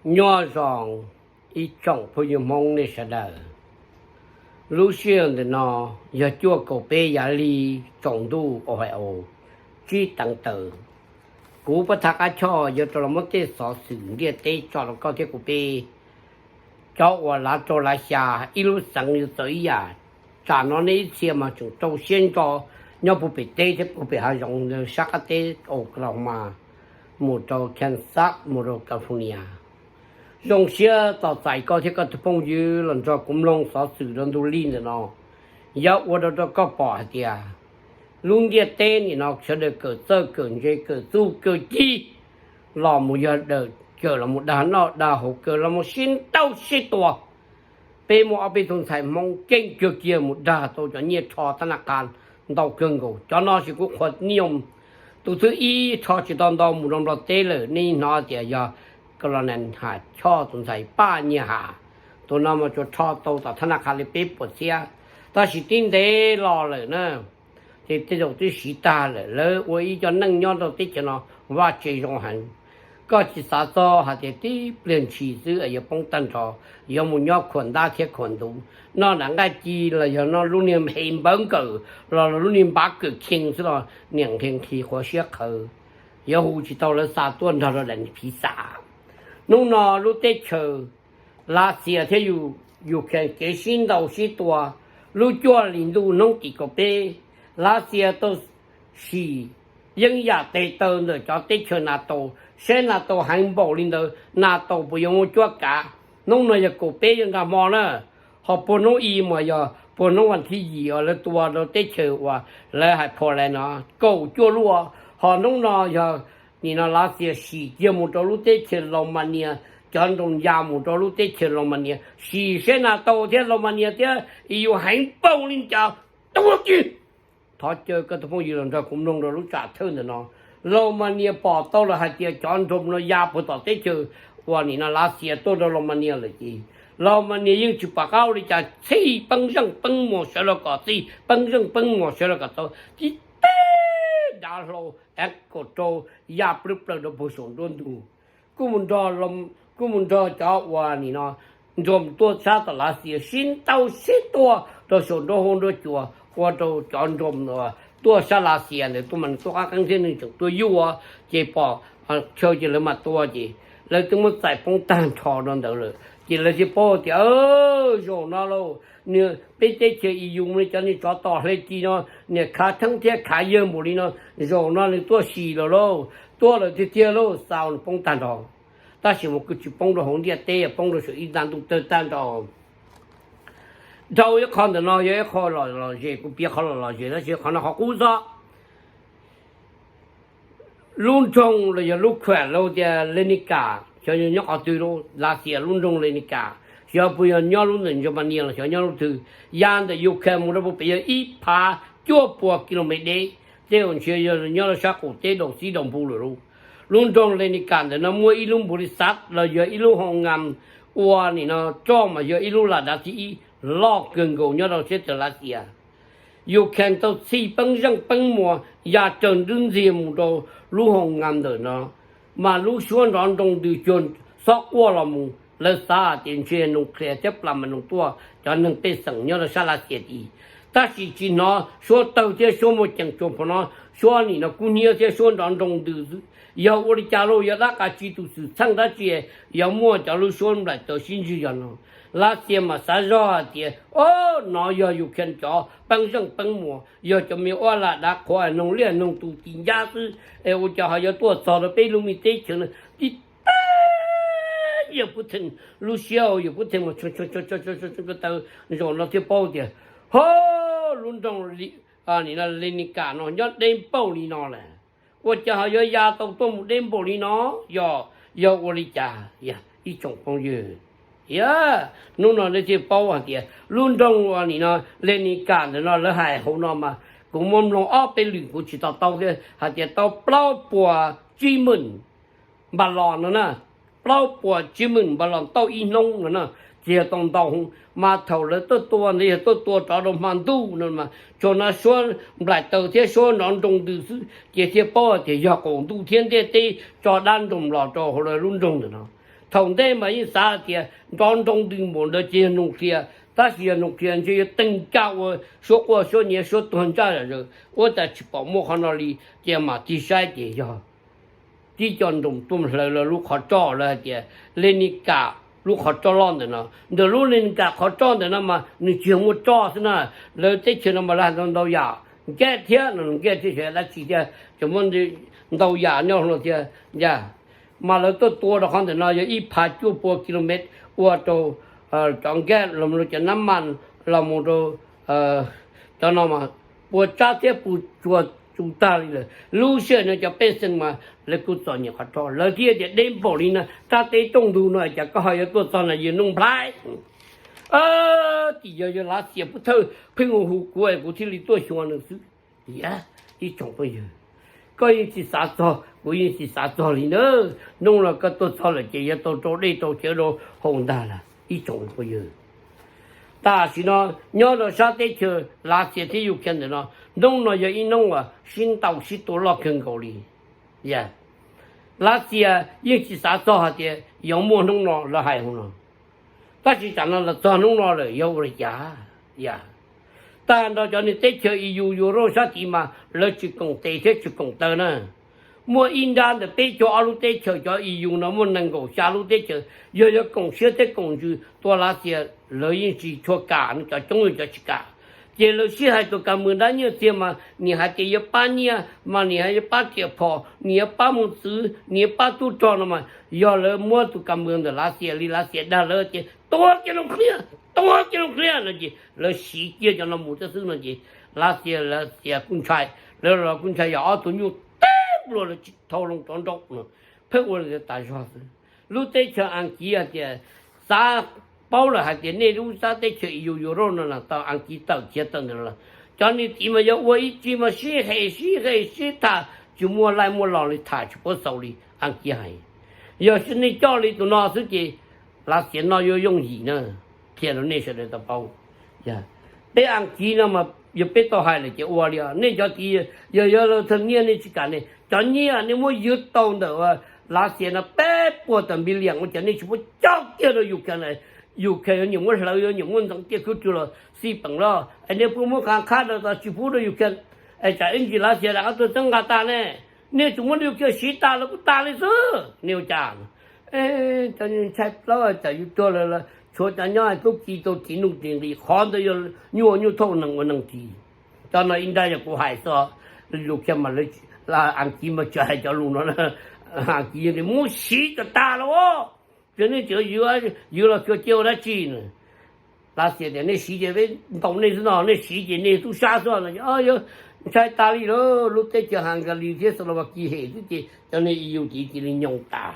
Nyob zoo ib tsoom phooj ywg Hmoob nej sawv daws. Lub sij hawm ntawm no yog cuaj kaum peb yav lig tsaus ntuj Ohio, tsib teev tawm. Kuv Paj Thaj Qab Choj yuav rau los muab tej xov xwm ntiaj teb tso rau koj thiab kuv peb cov uas lav rau lav xya, ib lub xeev yuav txawv ib yam. Tsam no nej ib txhia mas tseem rau siab ntso nyob puag pem teb thiab puag pem hav zoov sab qab teb Oklahoma mus rau Kansas mus rau California. Zoo siab tos txais koj thiab koj tus phooj ywg los nrog kuv mloog xov xwm rau ntu lig ntawm no. Yuav ua rau rau koj pom hais tias lub ntiaj teb nim no sawv daws kawm txawj kawm ntse kawm txuj kawm ci los mus yog daws kawm los mus dag noj dag haus kawm los mus sib ntaus sib tua. Peb muaj ob peb tug ntxhais Hmoob keej kiag kiag mus dag tau cov nyiaj rho thab naj qha ntau kawg nkaus. Cov no tsis kuv qhuas nij yooj, tus thib ib rho tsis tau ntau mus rau Nplog teb lawm, nej hnov tias yog Colonel Ham Choj tus ntxhais Paj Nyiaj Ham. Tus no mas tsuas rho tau tom thab naj qha li peb puas txhiab, tab sis tib ntev los lawm na, ces tej zaum twb siv tag lawm. Lawv ua ib co neej nyob rau teb chaws no vaj tse zoo heev. Koj tsis xav txog hais tias tib pliag ntshis xwb yuav poob tag nrho, yuav mus nyob khuam ntab thiab khuam ntuv, noj nram nqaij ci los yog noj lub niag hem npawv nkawm los lub niag npav kawm khee xwb los niam nqhis nqhis qhuav siab qhawv, yuav hu tsis tau lawv xa tuaj nrog rau daim phiv xam. Hnub no lub teb chaws Lav Xias thiab Ukraine kev sib ntaus sib tua, lub cuaj hlis ntuj hnub tim kaum peb, Lav Xias tau sim yeeb yam tes taw ntawm cov teb chaws NATO, saib NATO heev npaum li ntawd NATO puas yuav muaj cuab kav. Hnub no yog kaum peb yuav nqa hmo na, ho puag hnub i mas yog puag hnub vas thib yim uas lawv tua rau teb chaws uas lawv hais Poland no kaum cuaj luaj. Ho hnub no yog nim no Lav Xias sim kiag mus rau lub teb chaws Los Mas Nias, cov nroos ya mus rau lub teb chaws Los Mas Nias, sim saib NATO thiab Los Mas Nias thiab EU heev npaum li cas. Tua kiag. Thov caw koj tus phooj ywg los nrog kuv mloog rau lub tsam thawj ntawm no. Los Mas Nias pom tau lawm hais tias cov nroos no ya puag tom teb chaws uas nim no Lav Xias tuaj rau Los Mas Nias lawm ces Los Mas Nias yeej tsis pom qab ua li cas, txhij peeb zeej peeb muas sawv los kom txij, peeb zeej peeb muas sawv los kom tau, tib teg dav hlau ev kaum rau ya plawg plaws rau puag saum nruab ntug. Kuj mus nrog, kuj mus nrog cov uas nim no nroos tuaj sab tom Lav Xias sib ntaus sib tua rau saum nruab hub nruab cua, ua rau cov nroos uas tuaj sab Lav Xias ntawd tuaj mas nws tuaj qab qeeb thiab nws tseem tuaj yuj, ces pom chaw ces lawv mam tua ces lawv twb muab txais poob tag nrho rau ntawd lawm. Ces lawv thiaj paub tias zaum no lauj, nws peb teb chaws EU cov niag tsov tom hle ci no niam khav theeb thiab khav yawg npaum li no, zaum no nws tuaj sim lawm lauj, tuaj lawm tiag tiag lauj, xa nws poob tag nrho. Tab sis mas kuj tsis poob rau hauv ntiaj teb, poob rau saum ib nta ntuj tawg tag nrho. Dhau ib qho ntawm no yog ib qho lom zem, kuv piav qhov lom zem tab sis qhov no qhov qub xwb. Lub nroog los yog lub khuam lawv tias Leninka, xyov yog nyob qhov twg, Lav Xias lub nroog Leninka, xyov puas yog nyob lub ntawm Romania los xyov nyob lub twg, ya ntawm Ukraine mus rau puag pem yog ib phav cuaj puas kilomev deb, tej zaum ntshe yog nyob rau sab qaum teb Daus Xib Daus Npu lawm lauj. Lub nroog Leninka ntawm no muaj ib lub npau li xav los yog ib lub hoo ngas ua nim no roj mas yog ib lub lam dav thib ib loj kawg nkaus nyob rau teb chaws Lav Xias. Ukraine tau txhij peeb zeej peeb muas ya raws nrwb ntxiag mus rau lub hoo ngas ntawm no, mas lub suab nrov nroo ntws cuag xob quaj los mus, lawv xav hais tias ntshe nuclear thiab plas mas nws tuaj cov neeg pej xeem nyob rau sab Lav Xias tid. Tab sis tsis hnov suab tawg thiab suab muaj ceem tsuas pom no, suab nim no kub hnyiab thiab suab nrov nroo ntws xwb. Yog ua li cas lauj? Yog dab qas tsi tus xwm txheej dab tsi yuav muaj cov lub suab nplaim taws sib ntsig yog no? Lav Xias mas xav zog hais tias, o, no yog Ukraine cov peeb zeej peeb muas, yog cov me ua lam dav qhuav noog liaj noog tus tim ncab xwb, es ua cas ho yuav tuaj txog rau peb lub me teb chaws no? Tib teg yawg Putin lub siab, yawg Putin mas taw zaum no thiaj paub tias, ho, lub nroog Leninka no nyob deb npaum li no lawm, ua cas ho yuav ya tau tuaj mus deb npaum li no? Yog, yog ua li cas? Ib tsoom phooj ywg, hnub no nej thiaj paub hais tias lub nroog ua nim no Leninka ntawm no lawv hais hauv no mas kuv muab mloog ob peb lwm kuv tsis to taub thiab, hais tias tau plaub puas tsib hmwm npas los no na, plaub puas tsib hmwm npas los tau ib hnub no na, tsis yog tau ntau, mas thaum lawv tuaj tua ntawd yog tuaj tua rov rau hmo ntuj no mas tsuas hnov suab nplaim taws thiab suab nrov nroo ntws xwb ces thiaj paub tias yog qaum ntuj thiab ntiaj teb tso dab nroos los rau hauv lawv lub nroog ntawm no. Thaum ntej mas yeej xav hais tias nrov nroo ntws npaum ntawd ces yog nuclear, tab sis yog nuclear ntshe yuav teeg ncaj ua suab quaj suab nyiav suab tuag ntsaj zom zaws, ua cas tsis pom muaj qhov no li. Ces mam tig saib ces yog tib co nroos tuaj hlawv lawv lub qhov roj, lawv hais tias Leninka lub qhov roj loj ntawm no. Ntawm lub Leninka qhov roj ntawm no mas nws tsis yog muaj roj xwb na, lawv teb chaws no mas lawv hais ntau ntau yam, nkaj thiab no, nkaj thiab sawv dab tsi thiab, tseem muaj ntau yam nyob hauv no thiab. Mas lawv tuaj tua rau qhov ntawm no yog ib phav cuaj pua kilomev, ua rau cov nkaj los mus rau cov nab mas los mus rau cov no mas puas tsab thiab puas tsuag tsuj tag li lawm. Lub sij hawm no cov pej xeem mas lawv kuj txom nyem qhov roj, lawv thiaj tias deb npaum li no, rab teb rooj ntug no cas koj ho yuav tuaj txog no yawg Nuj Nplhaib. Tim yog yawg Lav Xias pub thawj pheej hu hu kuv es kuv thiaj li tuaj xyuas nws xwb. Ib tsoom phooj ywg, koj yeej tsis xav txog, kuv yeej tsis xav txog li na. Hnub no koj tuaj txog lawm ces yuav tau rau dej rau cawv rau haus ntag lawm ib tsoom phooj ywg. Tam sim no nyob rau sab teb chaws Lav Xias thiab Ukraine ntawm no, hnub no yog ib hnub uas sib ntaus sib tua loj kawg nkaus li. Lav Xias yeej tsis xav txog hais tias yuav muaj hnub no lawv hais hauv no, tab sis tam no los txog hnub no lawm yuav ua li cas? Tag nrho cov niag teb chaws E U Europe sab tid mas lawv tsis koom tes thiab tsis koom taw na. Muaj ib nrab ntawm peb caug ob lub teb chaws cov E U no muaj nees nkaum xya lub teb chaws, yog yuav koom siab thiab koom ntsws tua Lav Xias lawv yeej tsis tshua kam, cov coob yog cov tsis kam. Ces lawv sib hais tus kas mwm dab nyiaj txiag mas nim hais tias yuav pab nyiaj mas nim hais yuav pab riam phom, nim yuav pab mus txwv, nim yuav pab tub rog no mas yog lawv muab tus kas mwm ntawm Lav Xias li Lav Xias dag lawv ces tua kiag loo khliab, tua kiag loo khliab no ces lawv siv kiag cov no mus thiab xwb no ces Lav Xias, Lav Xias kuj ntshai, lawv los kuj ntshai yog ob tug nyuj teb nplua lawv tsis thau loo rov nraum no, pheej ua li tas zog xwb. Lub teb chaws Askiv hais tias xav paub lawm hais tias nej lub sab teb chaws E U Europe no tau Askiv tawm khiav tawm ntawm no los, cov niag tid mas yog ua ib tsi mas sib hem sib hem sib tham tsis muaj laij muaj los li, tham tsis paub xaus li Askiv hais. Yog nej coj li tus no xwb ces Lav Xias no yuav yooj yim na, qhia rau nej sawv daws tau paub. Peb Askiv no mas yog peb tau hais lawm ces ua li, nej cov tid yog yog lawv thawj nyiaj nej tsis kam ne, cov nyiaj nej muab ywv tau ntawm Lav Xias no peb puas tawm npi liam ua cas nej tsis muab coj kiag rau Ukraine, Ukraine yuav nyiam muab hlawv yuav nyiam muab ntxeev tiaj khwb rwg los xij peem loj es nej pub muab qhab qhab rau tau tsis pub rau Ukraine, es tsam ib ntsis Lav Xias rov qab tuaj txeeb nqa tas ne, nej tsuas muab Ukraine siv tas los kuj tas li xwb nej ua cas? Cov ntshai plaub tsam yus tuag lawm los tshuav cov nyob tub ki tau ris nuj ris nqis, qhov ntawd yog nyuaj nyuaj thauj neeg ua neeg ris. Cov no ib nrab yog kuv hais xwb, Ukraine mas lawv, Askiv mas tsis hais cov lus no, Askiv yog tias muab siv kom tas los ces nej tseem ywv los xyuas cia ua dab tsi na. Lav Xias tias nej siv ces peb ntaus nej xwb no, nej siv ces nej tub sab xwb no, ntshai tas li lawm. Lub teb chaws Hungary thiab Slovakia hem xwb ces cov niag E U tid cia li nyoos tas.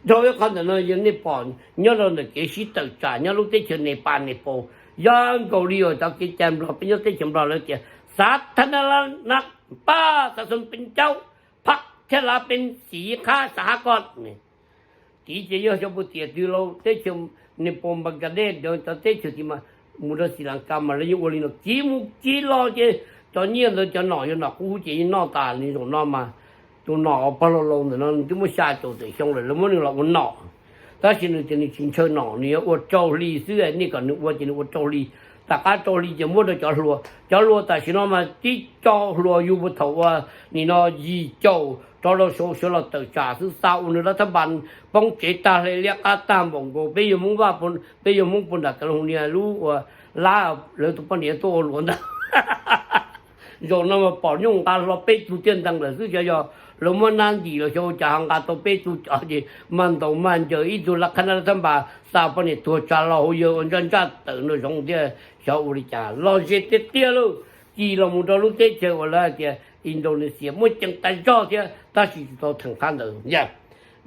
Dhau ib qhov ntawm no yog nej pom nyob rau ntawm kev sib tawm tsam nyob lub teb chaws Nepal, Nepal yog nkaus li uas cov kev cai Nplog peb nyob teb chaws Nplog lawv tias xav thab na la na pab xav xoo peb caub phab thiab lav peb xis qhab xav hab koj. Tid ces yog xyov puas tiam twg los teb chaws Nepal, Bangladesh, cov teb chaws tid mas mus rau Sri Lanka mas lawv yeej ua li no, kiv mus kiv los ces cov nyiaj ntawd cov nom yog nom qub ces yeej noj tas li. Zaum no mas tus nom uas pog laus laus ntawm no nws twb muaj xya caum tawm xyoo lawm, lawv muab nws los ua nom, tab sis nws tias nws tsis ntshaw nom, nws yuav ua rau hli xwb, nej kom nws ua ces nws ua rau hli. Tom qab rau hli ces muab rau cov hluas, cov hluas tam sim no mas tib co hluas yug puag thaum uas nim no yim caum rov rau saud sawv los tawm tsam xwb, xa ua nws lab thab npas poob tsev tag hle liab qab tag npaum nkaus. Peb yog Hmoob Vaj, peb yog Hmoob puag nram California lub uas lab lawv tus poj niam tuaj ua luam ntawd. Zaum no mas pom nyuj nqa hlo peb tug tiaj ntees lawm xwb, xyov yog lawv muab nab ntim los xyov ua cas ho nqa tau peb tug cov ces mas ntaus mas ncaws ib tug lab qhab nab lab thab npas xa poj niam tuag tsa lo hauv yawg ua ntsaj ntsaj tawm nraum zoov thiab, xyov ua li cas los ze tiag tiag lauj. Ci los mus rau lub teb chaws uas lawv hais tias Indonesia muaj ceem tas zog thiab tab sis tsis tau theem qhab ntawd.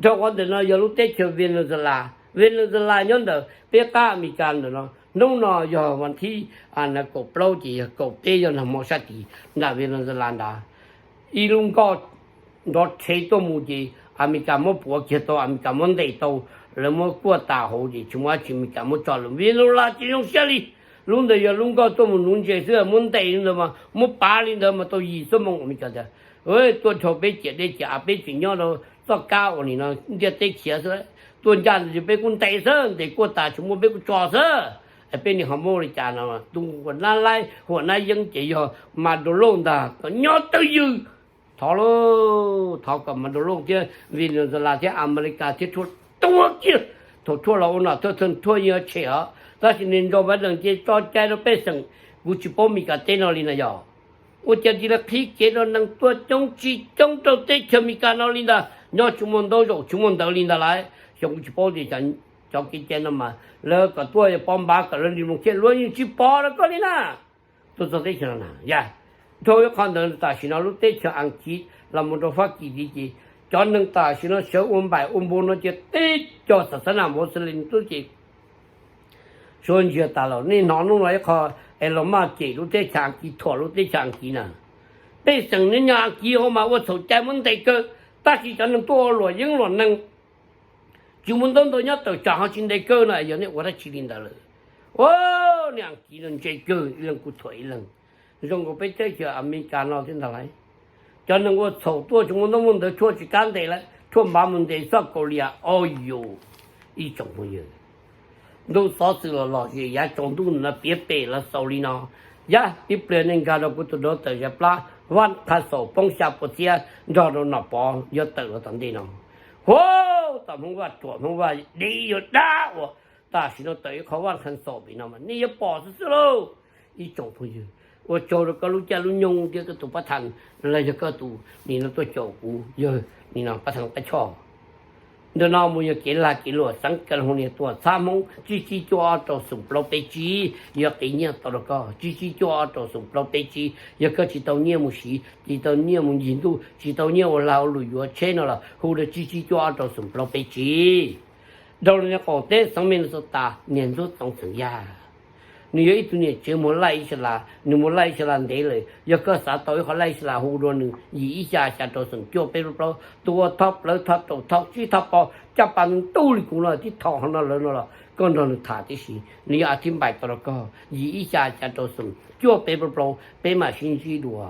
Dhau qhov ntawm no yog lub teb chaws Venezuela. Venezuela nyob ntawm peb qab Amelikas ntawm no. Hnub no yog vas thib kaum plaub ces yog kaum peb, yog nag hmo sab tid nram Venezuela ntawd. Ib lub nkoj nrov rhe tuaj mus ces Amelikas muab puav kiag tau, Amelikas muab ntes tau, lawv muab kuaj tas hauv ces tsis muaj dab tsi, Amelikas muab tso lawm. Venezuela tsis zoo siab li. Lub ntawd yog lub nkoj tuaj mus nuv ntses xwb, muab ntes li ntawd mas, muab pav li ntawd mas tau yim xuab moos. Amelikas tias tuaj dhau peb ciam dej ciam av, peb tseem nyob rau txoj kab uas nim no ntiaj teb khiav xwb, tuaj ncaj ntawd ces peb kuj ntes xwb, ntes kuaj tas tsis muaj peb kuj tso xwb. Es peb niag ho muaj li cas no, tus huam nab laib huam nab yeeb ces yog Maduro ntag, kom nyob twj ywm. Thov lauj, thov kom Maduro thiab Venezuela thiab Amelikas thiab tshuaj tuag kiag. Thaum tshuaj los ua nom thawj thawj tshuaj yeej tshem os, tab sis niag Joe Biden ces tso cai rau pej xeem. Kuv tsis paub Meskas teb no li na yog, ua cas cia li qhib kev rau neeg tuaj coob tsis coob rau teb chaws Meskas no li ntag, nyob tsis muaj ntaub zaum tsis muaj ntawv li ntag lauj. Xyov kuv tsis paub tias cov kev cai no mas lawv kom tuaj pov npav kom lawv nti mus thiab, luag yeej tsis pov rau koj li na. Tuaj txog teb chaws no na yog, dhau ib qho ntawd tam sim no lub teb chaws Askiv los mus rau Fab Kis tid ces cov neeg tam sim no sawv ua npaim ua npua no ces teb cov xav xav nas npua xws li tub ces suav ntsiag tas los nej hnov hnub no ib qho es los maj cem lub teb chaws Askiv, thuam lub teb chaws Askiv na. Pej xeem nyob Askiv hauv mas ua txhaum cai muab ntes kaw, tab sis cov neeg tuaj ua luam yeeb luam neeg tsis muaj ntaub ntawv nyob tawm tsam ho tsis ntes kaw no, yog nej ua dab tsi li ntawd lawm? Ua, niag Askiv no ntse kawg, ib leeg kuj thuam ib leeg. Zoo nkaus peb teb chaws Amelikas no thiab ntag lauj. Cov neeg ua txhaum tuaj tsis muaj ntaub muaj ntawv tshuaj tsis kam ntes lawm, tshuaj npav mus ntes txoj Kaus Lias. Au yus, ib tsoom phooj ywg, ntuj xov xwm los lom zem yav tsaus ntuj no piav pem los xaus li no. Yog tib pliag nej nkag rau kuv tus dab tawm zaj plab Vaj Qha Xaum poob xya pua txiab nrog rau Nom Pov yuav tawm los tom ntej no. Huv, tom Hmoob Vaj ruam Hmoob Vaj dib yuav dab uas tam sim no tawm ib qho Vaj Qha Xaum pem no mas nej yuav pom xwb xwb lauj. Ib tsoom phooj ywg, ua tsaug rau koj lub caij lub nyoog thiab koj tus pab thas los yog koj tus nim no tuaj caum kuv, yog nim no pab thas Qab Choj. Ntawm no mus yog kev lag kev luam xeeb Kav Hu niam tuam txhab Hmoob tsib tsib cuaj ob rau xoom plaub peb tsib, yuav qiv nyiaj tau rau koj tsib tsib cuaj ob rau xoom plaub peb tsib. Yog koj tsis tau nyiaj mus siv, tsis tau nyiaj mus ncig ntuj, tsis tau nyiaj ua lag ua luam yuav tsheb no los hu rau tsib tsib cuaj ob rau xoom plaub peb tsib. Dhau los niag qaum teb xeev Minnesota niag Ntxhuab Txoov xeem Yaj, nws yog ib tug niam tsev mus laij Israel, nws mus laij Israel ntev lawm. Yog koj xav tau ib qho laij Israel hu dua nws yim ib xya xya rau xoom cuaj peb plaub plaub. Tus ua thoj plawv thoj raum thoj tsib thoj pov caj pas ntuj li kuv no tib thoj hov no lawm no los koj nrog nws tham tib si, nws yuav a thib npaim tau rau koj yim ib xya xya rau xoom cuaj peb plaub plaub, peb mam sib ntsib dua.